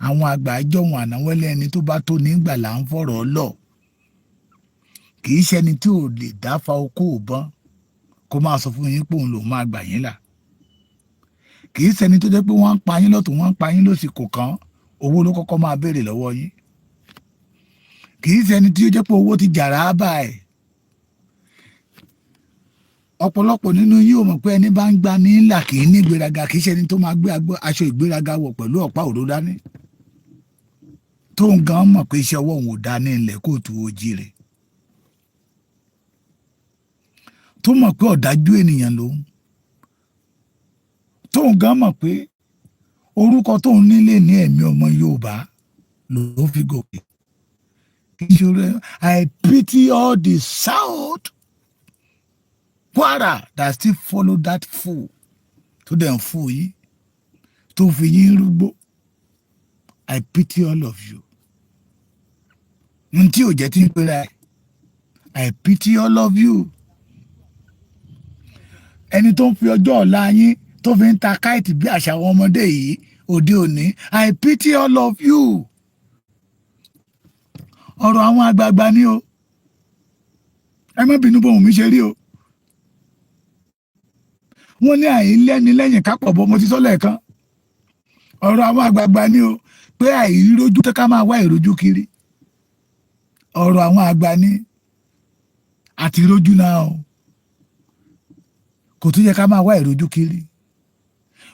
Àwọn àgbà jọ̀wọ́n ànáwọ́lé, ẹni tó bá tó nígbà là ń fọ̀rọ̀ lọ. Kì í ṣẹni tí ò lè dáfa okó òbọ́n kó máa sọ fún yín pé òun lòún máa gbà yín là. Kì í ṣẹni tó jẹ́ pé wọ́n ń pa yín lọ́tún, wọ́n ń pa yín lósì, kò kàn, owó ló kọ́kọ́ máa béèrè lọ́wọ́ yín. Kì í ṣẹni tí ó jẹ́ pé owó ti jàrá báyìí. Ọ̀pọ̀lọpọ̀ nínú yín ò mọ̀ pé ẹni bá ń gba ní ńlá kì í ní ìgbéraga. Kì í ṣẹni tó máa gbé aṣọ ìgbéraga wọ̀ pẹ̀lú ọ̀pá òró dání, tó ń gan mọ̀ pé iṣẹ́ ọwọ́ òun ò dá ní ilẹ̀ kóòtù ojíire, tó mọ̀ pé ọ̀dájú ènìyàn lòun, tó ń gan mọ̀ pé orúkọ tóun nílé ní ẹ̀mí ọmọ Yorùbá ló fi gòkè. Kì í ṣe. I pity all the South Kwara that still follow that fool tó dẹ̀ ń fún yín, tó fi yín rúgbó. I pity all of you. N tí ò jẹ́ tí ń pera ẹ̀. I pity all of you. Ẹni tó ń fi ọjọ́ ọ̀la yín tó fi ń ta káìtì bí àṣà àwọn ọmọdé yìí òde òní, I pity all of you. Ọ̀rọ̀ àwọn àgbààgbà ni o. Ẹ má bínú bóun mi ṣe rí o. Wọ́n ní àìlẹ́ni lẹ́yìn kápọ̀ bọ́. Mo ti sọ lẹ́ẹ̀kan, ọ̀rọ̀ àwọn àgbààgbà ni o, pé àìrójú tó ká máa wá ìrójú kiri. Ọ̀rọ̀ àwọn àgbà ni àti ìrójú náà o, kò tún yẹ ká máa wá ìrójú kiri.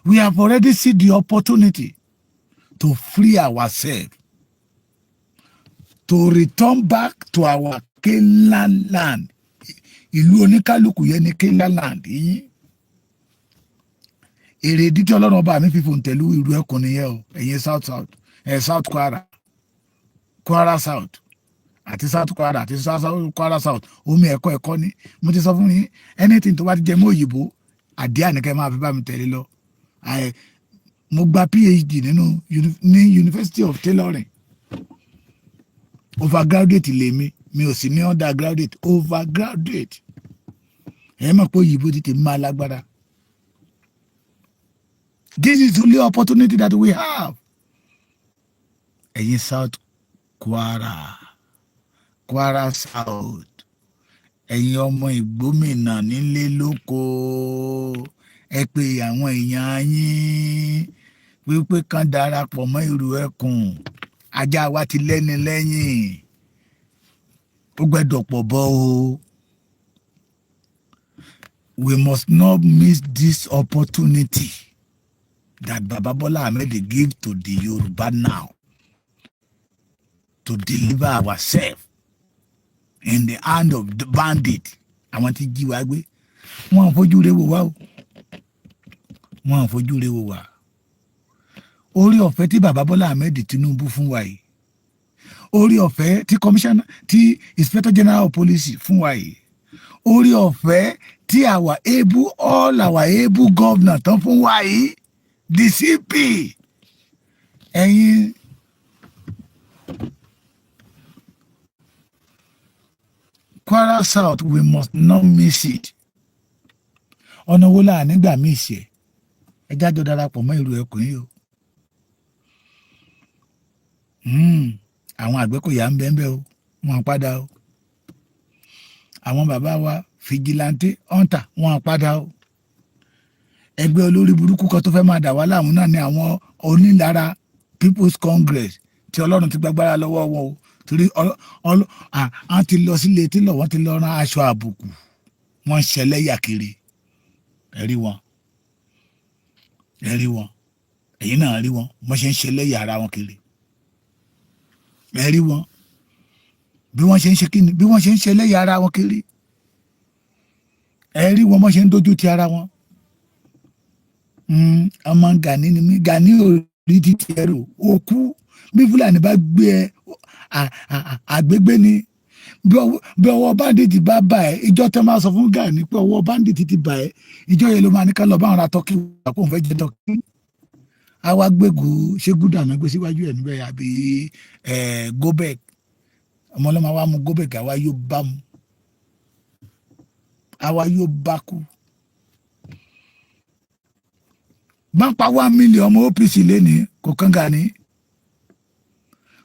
We have already seen the opportunity to free ourselves, to return back to our Canaan land. Ìlú oníkálukú yẹn ní Canaan land yín. Èrè ìdí tí Ọlọ́run ọba mi fífò ń tẹ̀lú ìlú ẹkùn nìyẹn o. Ẹ̀yin South South ẹ̀, South Kwara, Kwara South àti South Kwara àti South Kwara South, omi ẹ̀kọ́ ẹ̀kọ́ ni mo ti sọ fún yín. Anything tó bá ti jẹ mọ́ òyìnbó àdíà nìkan máa fi bá mi tẹ̀lé lọ. Mo gba PhD nínú ní University of Tailoring. Overgraduate lèmi, mi ò sí ní undergraduate, overgraduate. Ẹ mọ̀ pé òyìnbó ti tèmi máa lágbára. This is the only opportunity that we have. Ẹ̀yin South Kwara, Kwara South, ẹ̀yin ọmọ Ìgbómìnà nílé lóko, ẹ pé àwọn èèyàn yín. Wípé kán darapọ̀ mọ́ Ìrù Ẹkùn. Ajá wa ti lẹ́ni lẹ́yìn, ó gbẹ́dọ̀ pọ̀ bọ́ o. We must not miss this opportunity that Baba Bola Ahmed give to the Yoruba now to deliver ourselves in the hand of the bandit. Àwọn tí jí wa gbé, wọn ò fojú rẹ̀ wò wá o, wọn ò fojú rẹ̀ wò wá. Orí ọ̀fẹ́ tí Baba Bola Ahmed Tinubu fún wa yìí, orí ọ̀fẹ́ tí commissioner, tí Inspector General of Police fún wa yìí, orí ọ̀fẹ́ tí our able, all our able governor tán fún wa yìí, the CP, ẹ̀yin Kwara South, we must not miss it. Ọ̀nà wo la nígbà míì ṣe? Ẹ jájọ darapọ̀ mọ́ Ìlú Ẹkùn yìí o. Àwọn Àgbẹ̀kọ̀yà ń bẹ́ẹ̀ bẹ́ẹ̀ o, wọn padà o. Àwọn bàbá wa vigilante hunter, wọn padà o. Ẹgbẹ́ olórí burúkú kan tó fẹ́ máa dà wá láàmú náà ni àwọn onílára People's Congress, tí Ọlọ́run ti gbàgbára lọ́wọ́ wọn o, torí àwọn ti lọ sílé tí lọ, wọ́n ti lọ rán aṣọ àbùkù, wọ́n ń ṣẹlẹ́yà kiri. Ẹ rí wọn, ẹ rí wọn, ẹ̀yin náà rí wọn, wọ́n ṣe ń ṣẹlẹ́yà ara wọn kiri. Ẹ rí wọn bí wọ́n ṣe ń ṣe kíni, bí wọ́n ṣe ń ṣẹlẹ́yà ara wọn kiri. Ẹ rí wọn bọ́n ṣe ń dojú ti ara wọn. Ọmọ Gani ni mí. Gani ò rí títí ẹrù òkú. Bí Fúlàní bá gbé ẹ àgbégbé ni, bí ọwọ́ bandit bá bà ẹ́, ìjọ tẹ́ máa sọ fún Gani pé ọwọ́ bandit ti bà ẹ́, ìjọ yẹn ló máa ní ká lọ bá àwọn ra turkey wà kó n fẹ́ jẹ turkey. Àwa gbégu ṣé gúdà náà gbé síwájú ẹ̀ níbẹ̀ àbí gobek ọmọ ọlọ́mọ wa mú gobek, àwa yóò bá mu, àwa yóò bá kú. Bá pa 1 million ọmọ OPC lẹ́ni kò kán Gani,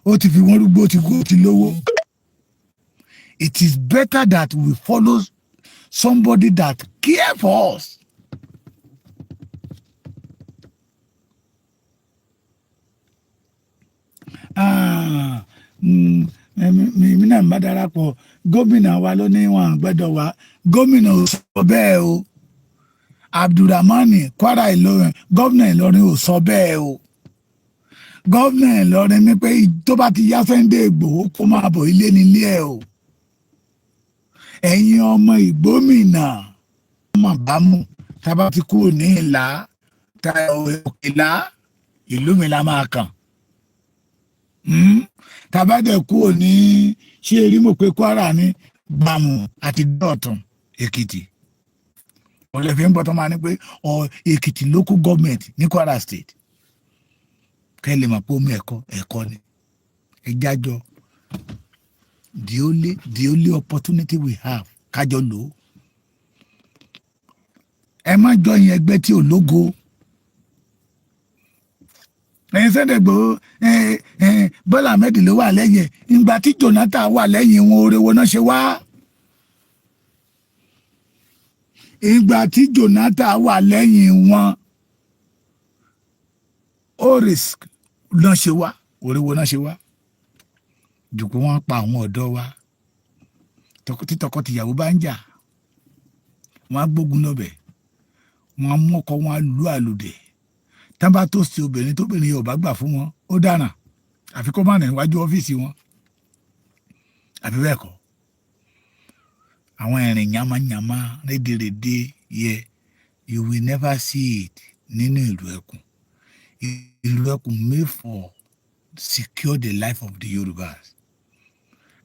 ó ti fi wọ́n rúgbó, ó ti kú, ó ti lówó. It is better that we follow somebody that care for us. Ah, mi náà bá darapọ̀, gómìnà wa ló ní wọn gbẹ́dọ̀ wá. Gómìnà ò sọ bẹ́ẹ̀ o. Abdulrahmani Kwara Ìlọrin, gómìnà Ìlọrin ò sọ bẹ́ẹ̀ o. Gómìnà Ìlọrin ní pé tó bá ti yá Sunday Ìgbòho, kó máa bọ̀, ilé nílé ẹ̀ o. Ẹ̀yin ọmọ Ìgbómìnà, ọmọ bámú, tá a bá ti kúrò ní Ìlá, Òkèlá, ìlú mi la máa kàn. Tá a bá dẹ̀ kúrò ní ṣé erímọ̀ pé Kwara ní Gbàmù àti Dọ̀tun Èkìtì, wọ́n lè fi ń gbọ́ tó máa ní pé Èkìtì local government ní Kwara State. Kẹ́ ẹ lè mọ̀ pé omi ẹ̀kọ́ ẹ̀kọ́ ni. Ẹ jájọ, the only opportunity we have, kájọ lò ó. Ẹ má join ẹgbẹ́ tí ò lógo. Ẹ̀yin Sunday Igboho, Bọ́lá Ahmed ló wà lẹ́yìn ẹ̀. Ìgbà tí Jonathan wà lẹ́yìn wọn, oore wo náà ṣe wá? Ìgbà tí Jonathan wà lẹ́yìn wọn, ó risk náà ṣe wá, oore wo náà ṣe wá? Jù pé wọ́n pa àwọn ọ̀dọ́ wa. Tí tọkọ-tìyàwó bá ń jà, wọ́n á gbógun lọ́bẹ̀, wọ́n á mú ọkọ, wọn á lù àlùdẹ̀. Tán bá tó ṣe obìnrin, tóbìnrin yóò bá gbà fún wọn, ó dáràn, àfi kó má rìn níwájú ọ́fíìsì wọn, àbí bẹ́ẹ̀ kọ́? Àwọn ìrìn yamayama rédèrèdè yẹ, you will never see it nínú Ìlú Ẹkùn. Ìlú Ẹkùn made for secure the life of the Yorubas.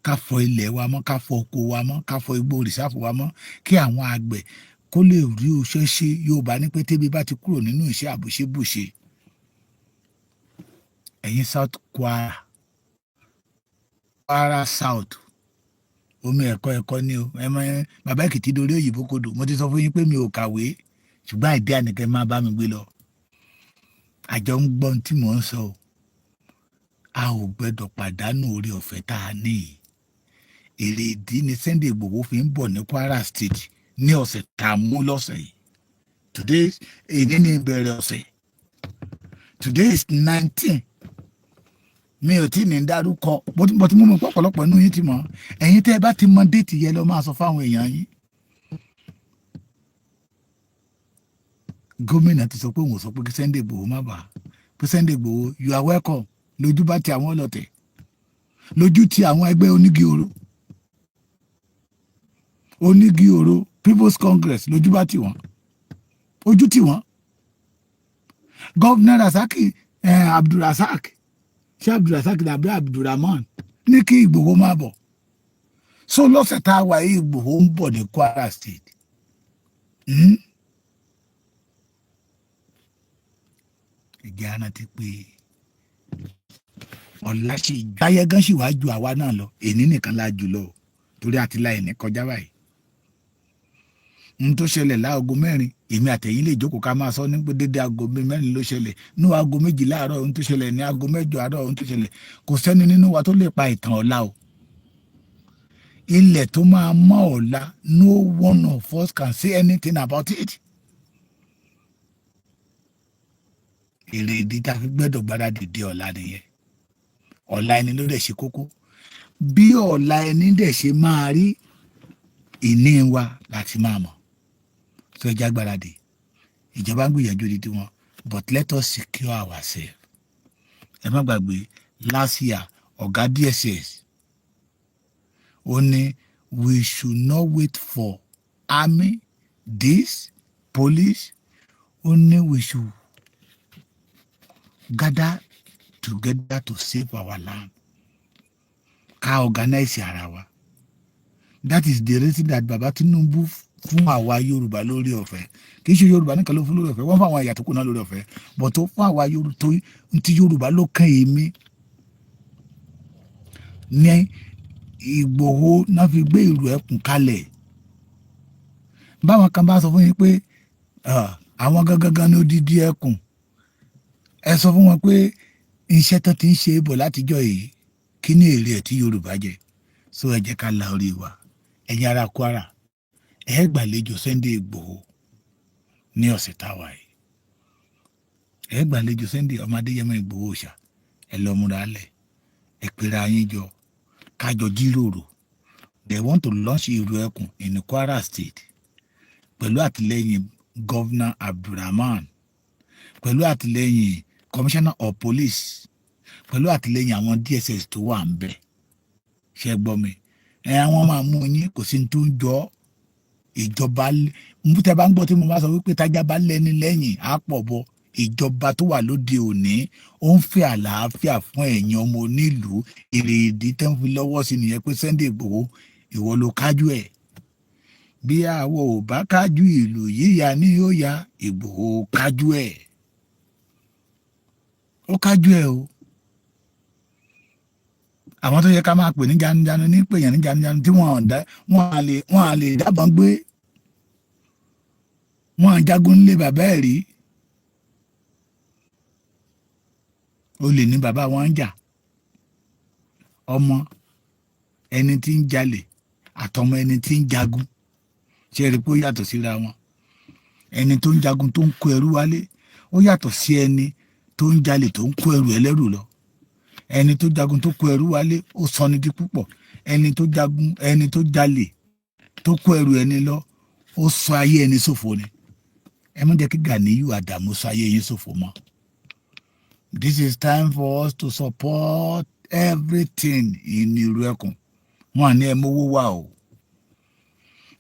Ká fọ ilẹ̀ wa mọ́, ká fọ oko wa mọ́, ká fọ igbó rìsáàfù wa mọ́, kí àwọn àgbẹ̀ kó lè rí oṣẹ́ ṣe. Yorùbá ní pé tébi bá ti kúrò nínú iṣẹ́, àbùṣebùṣe. Ẹ̀yin South Kwara, Kwara South, omi ẹ̀kọ́ ẹ̀kọ́ ni o. Ẹ mọ bàbá Èkìtì dorí òyìnbó kodò. Mo ti sọ fún yín pé mi ò kàwé, ṣùgbọ́n àìdí ànìkẹ́ máa bá mi gbé lọ. Àjọ ń gbọ́n tí mò ń sọ o. A ò gbẹ́dọ̀ pàdánù orí ọ̀fẹ́ tá a ní yìí. Èrè ìdí ni Sunday Igboho fi ń bọ̀ ní Kwara State ní ọ̀sẹ̀ tá a mú lọ́sẹ̀ yìí. Today, èyí ní ìbẹ̀rẹ̀ ọ̀sẹ̀. Today is 19. Mi ò tí ní dárúkọ, bó ti mú mi pọ̀pọ̀lọpọ̀ inú yín ti mọ̀. Ẹ̀yin tẹ́ ẹ bá ti mọ date yẹn, lọ máa sọ fáwọn èèyàn yín. Gómìnà ti sọ pé òun ò sọ pé kí Sunday Igboho má bàa, pé Sunday Igboho, you are welcome. Lójú bá ti àwọn ọlọ́tẹ̀, lójú ti àwọn ẹgbẹ́ onígi oro, onígi oro People's Congress, lójú bá ti wọ́n, ojú tí wọ́n. Governor Rasaki, Abdulrasaq, ṣé Abdulrasaq dàbí Abdulrahman, ní kí Ìgbòho máa bọ̀. So lọ́sẹ̀ tá a wà yìí, Ìgbòho ń bọ̀ ní Kwara State. Ìjà rántí pé ọ̀la ṣe táyé gan sì wá ju àwa náà lọ. Èní nìkan la jù lọ, torí àti láì ní kọjá báyìí. N tó ṣẹlẹ̀ láago 4, èmi àtẹ̀yìn lè jókòó ká máa sọ ní pé dédé aago 4 ló ṣẹlẹ̀, ní aago 12 àárọ̀ ohun tó ṣẹlẹ̀, ní aago 8 àárọ̀ ohun tó ṣẹlẹ̀. Kò sẹ́ni nínú wa tó lè pa ìtàn ọ̀la o. Ilẹ̀ tó máa mọ́ ọ̀la, no one of us can say anything about it. Èrè ìdí tá a fi gbẹ́dọ̀ gbáradì dé ọ̀la nìyẹn. Ọ̀la ẹni ló dẹ̀ ṣe kókó. Bí ọ̀la ẹni dẹ̀ ṣe máa rí, ìní wa láti máa mọ̀ tó ẹja gbáradì. Ìjọba ń gbìyànjú dídí wọn, but let us secure ourselves. Ẹ má gbàgbé, last year, ọ̀gá DSS ó ní we should not wait for army, this police. Ó ní we should gather together to save our land, ká organize ara wa. That is the reason that Baba Tinubu fún àwa Yorùbá lórí ọ̀fẹ́. Kì í ṣe Yorùbá nìkan ló fún lórí ọ̀fẹ́, wọ́n fún àwọn ẹ̀yà tó kù náà lórí ọ̀fẹ́, but tó fún àwa Yorùbá, tó ti Yorùbá ló kàn èmi ní Ìgbòho náà fi gbé ìlú ẹkùn kalẹ̀. Báwọn kan bá sọ fún yín pé àwọn gangan ní odidi ẹkùn, ẹ sọ fún wọn pé iṣẹ́ tó ti ń ṣe é bọ̀ látijọ́ yìí, kí ní èrè ẹ̀ tí Yorùbá jẹ? So ẹ jẹ́ ká la orí wa. Ẹ̀yin ará Kwara, ẹ gbàlejò Sunday Ìgbòho ní ọ̀sẹ̀ táwa yìí. Ẹ gbàlejò Sunday ọmọ Adéyẹmọ Ìgbòho ṣá. Ẹ lọ múra lẹ̀, ẹ pera yín jọ, kájọ jíròrò. They want to launch ìlú ẹkùn in Kwara State pẹ̀lú àtìlẹ́yìn Governor Abdulrahman, pẹ̀lú àtìlẹ́yìn Commissioner of Police, pẹ̀lú àtìlẹ́yìn àwọn DSS tó wà ń bẹ̀. Ṣe gbọ́ mi? Ẹ àwọn máa mú yín, kò sí ní tó ń jọ ìjọba. Tẹ bá ń gbọ́ tí mo bá sọ wípé tájá bá lẹ́ni lẹ́yìn á pọ̀ bọ. Ìjọba tó wà lóde òní, ó ń fẹ́ àlàáfíà fún ẹ̀yin ọmọ onílùú. Èrè ìdí tẹ́ ń fi lọ́wọ́ sí nìyẹn pé Sunday Igboho, ìwọ ló kájú ẹ̀. Bí àwọ̀ ò bá kájú ìlú yíya ní yóò ya. Ìgbòho kájú ẹ̀, ó kájú ẹ̀ o. Àwọn tó yẹ ká máa pè ní janujanu ní pèyàn ní janujanu tí wọ́n à lè dábàá gbé, wọ́n à jagun nílé bàbá ẹ̀ rí. Olè ní bàbá wọn ń jà. Ọmọ ẹni tí ń jalè àtọmọ ẹni tí ń jagun, ṣe é rí pé ó yàtọ̀ síra wọn? Ẹni tó ń jagun tó ń kó ẹrú wálé, ó yàtọ̀ sí ẹni tó ń jalè tó ń kó ẹrù ẹlẹ́rù lọ. Ẹni tó jagun tó kó ẹrú wálé, ó sọ ní di púpọ̀. Ẹni tó jagun, ẹni tó jalè tó kó ẹrù ẹni lọ, ó sọ ayé ẹni ṣòfò ni. Ẹ má jẹ́ kí Ganiyu Adamu sọ ayé yín ṣòfò mọ́. This is time for us to support everything in ìlú ẹkùn. Wọn ní ẹ mówó wá o.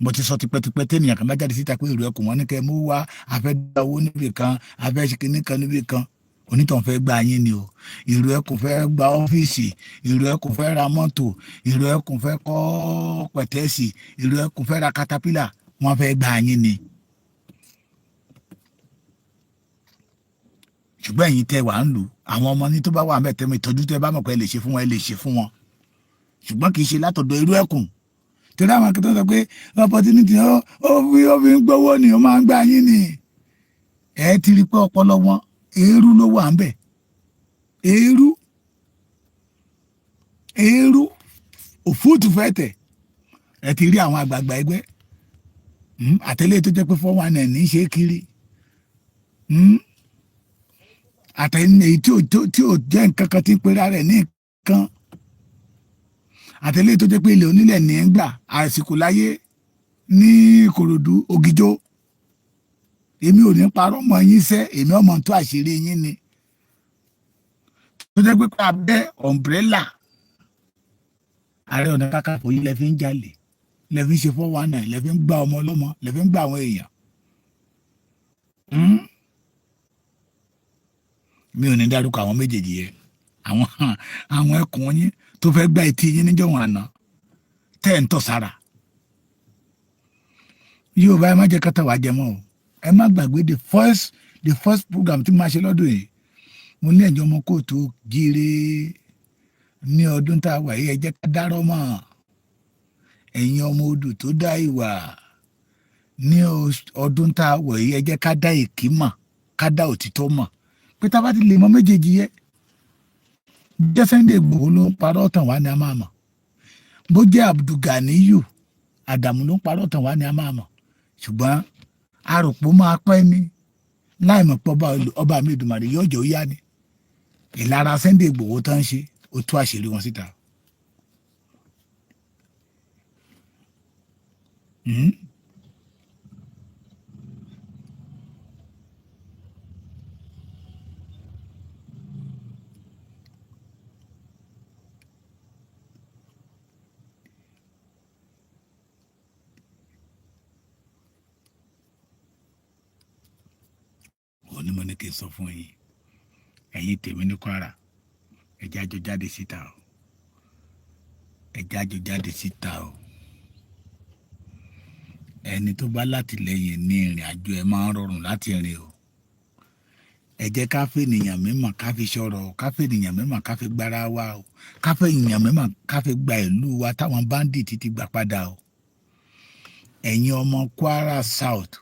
Mo ti sọ tipẹ́tipẹ́, tẹ́nìyàn kan bá jáde síta pé ìlú ẹkùn, wọn ní kẹ́ ẹ mówó wá, a fẹ́ dá owó níbì kan, a fẹ́ ṣe kinní kan níbì kan, onítàn fẹ́ gba yín ni o. Ìlú ẹkùn fẹ́ gba ọ́fíìsì, ìlú ẹkùn fẹ́ ra mọ́tò, ìlú ẹkùn fẹ́ kọ́ pẹ̀tẹ́ẹ̀sì, ìlú ẹkùn fẹ́ ra katapila, wọ́n fẹ́ gba yín ni. Ṣùgbọ́n ẹ̀yin tẹ́ wà ń lù àwọn ọmọ ní tó bá wà ń bẹ̀ tẹ́ mi, ìtọ́jú tẹ́ bá mọ̀ pé ẹ lè ṣe fún wọn, ẹ lè ṣe fún wọn, ṣùgbọ́n kì í ṣe látọ̀dọ̀ irú ẹkùn. Torí àwọn akẹ́kọ̀ọ́ sọ pé opportunity ó fi ń gbowó ni, ó máa ń gbà yín ni. Ẹ ti rí pé ọpọlọ wọn, eérú ló wà ń bẹ̀, eérú, eérú, òfúùtù fẹ́ tẹ̀. Ẹ ti rí àwọn àgbààgbà ẹgbẹ́ àtẹlẹ́ tó jẹ́ pé 419 ní í ṣe kiri. Àtẹ̀yìn èyí tí ò jẹ́ nǹkan kan tí ń pera rẹ̀ ní nǹkan, àtẹ̀lé tó jẹ́ pé ilẹ̀ onílẹ̀ ní ń gbà àsìkò láyé ní Ìkòròdú, Ògìjó. Èmi ò ní parọ́ mọ́ yín sẹ́, èmi ọmọ tó àṣírí yín ni, tó jẹ́ pé abẹ́ umbrella Ààrẹ Ọ̀nà Kakanfò yìí lẹ fi ń jalè, lẹ fi ń ṣe 419, lẹ fi ń gba ọmọ ọlọ́mọ, lẹ fi ń gba àwọn èèyàn. Mi ò ní dárúkọ àwọn méjèèjì yẹn, àwọn ẹkùn yín tó fẹ́ gbá etí yín níjọ́ wọn àná tẹ́ ẹ̀ ń tọ̀ sára. Yorùbá, ẹ má jẹ́ kátà wá jẹ mọ́ o. Ẹ má gbàgbé the first program tí mo máa ṣe lọ́dún yìí. Mo ní ẹ̀jọ̀ ọmọ kóòtù jíire ní ọdún tá a wà yìí, ẹ jẹ́ ká dárọ́ mọ́. Ẹ̀yin ọmọ odù tó dá ìwà ní ọdún tá a wà yìí, ẹ jẹ́ ká dá èké mọ̀, ká dá òtítọ́ mọ̀, pé tá a bá ti lè mọ méjèèjì yẹ jẹ́, Sunday Igboho ló ń parọ́ tàn wá ní a máa mọ̀, bó jẹ́ Abdulganiyu Adamu ló ń parọ́ tàn wá ní a máa mọ̀. Ṣùgbọ́n aròpó máa pẹ́ ní láì mọ̀ pé ọba mi Èdùmàrè yóò jẹ́ ó yá ni. Ìlara Sunday Igboho tó ń ṣe, ó tú àṣírí wọn síta. Òun ni mo ní kí n sọ fún yín, ẹ̀yin tèmi ní Kwara, ẹ jẹ́ àjọ jáde síta o, ẹ jẹ́ àjọ jáde síta o. Ẹni tó bá látìlẹ́yìn ní ìrìn àjò ẹ máa ń rọrùn láti rìn o. Ẹ jẹ́ ká fènìyàn mímọ̀ ká fi sọ̀rọ̀ o, ká fènìyàn mímọ̀ ká fi gbára wa o, ká fènìyàn mímọ̀ ká fi gba ìlú wa táwọn bandit ti gbà padà o. Ẹ̀yin ọmọ Kwara South,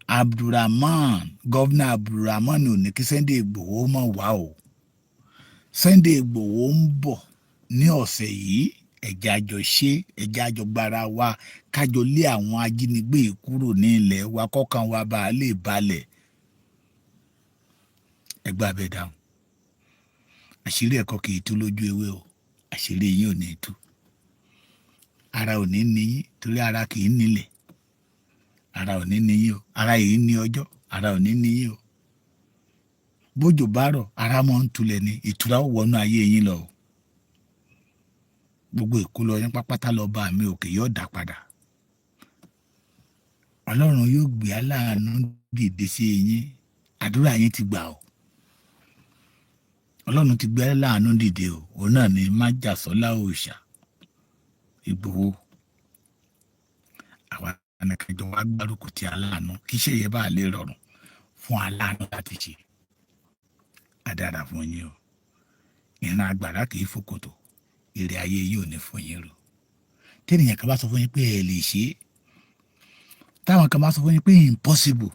Abdulrahman, Governor Abdulrahman ò ní kí Sunday Igboho mọ̀ wá o. Sunday Igboho ń bọ̀ ní ọ̀sẹ̀ yìí. Ẹ jẹ́ àjọ ṣe, ẹ jẹ́ àjọ gbára wa, kájọ lé àwọn ajínigbé yìí kúrò ní ilẹ̀ wa, kọ́kàn wa bá a lè balẹ̀. Ẹ gbà bẹ́ẹ̀ dáhùn. Àṣírí ẹ̀kọ́ kì í tú lójú ewé o. Àṣírí yín ò ní tú, ara ò ní ní yín, torí ara kì í nílẹ̀. Ara ò ní ní yín o. Ara yìí ní ọjọ́, ara ò ní ní yín o. Bójò bá rọ̀, ara mọ́ ń tulẹ̀ ní ìtura ó wọnú ayé yín lọ o. Gbogbo ìkólọ yín pápátá lọ bá mi òkè yóò dá padà. Ọlọ́run yóò gbé aláàánú dìde sí yín. Àdúrà yín ti gbà o. Ọlọ́run ti gbé aláàánú dìde o. Òun náà ni májàsọ́lá òòṣà Ìgbòho. Àwa nìkanjọ wa gbárùkù ti aláàánú kí iṣẹ́ yẹn bá lè rọrùn fún aláàánú láti ṣe. Àdára fún yín o. Ìran àgbàrá kì í fòkòtò, èrè ayé yìí ò ní fún yín rò. Tẹ́nìyàn kan bá sọ fún yín pé ẹ lè ṣe é, táwọn kan bá sọ fún yín pé impossible,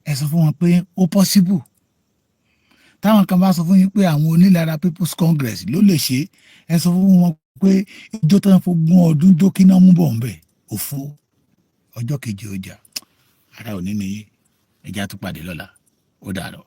ẹ sọ fún wọn pé ó possible. Táwọn kan bá sọ fún yín pé àwọn onílára People's Congress ló lè ṣe, ẹ sọ fún wọn pé ijó tó ń fogún ọdún jó, kí náà mú bọ̀ ń bẹ̀ òfo ọjọ́ kejì ọjà. Ara ò ní ní yín. Ẹjẹ́ á tún pàdé lọ́la. Ó dàárọ̀.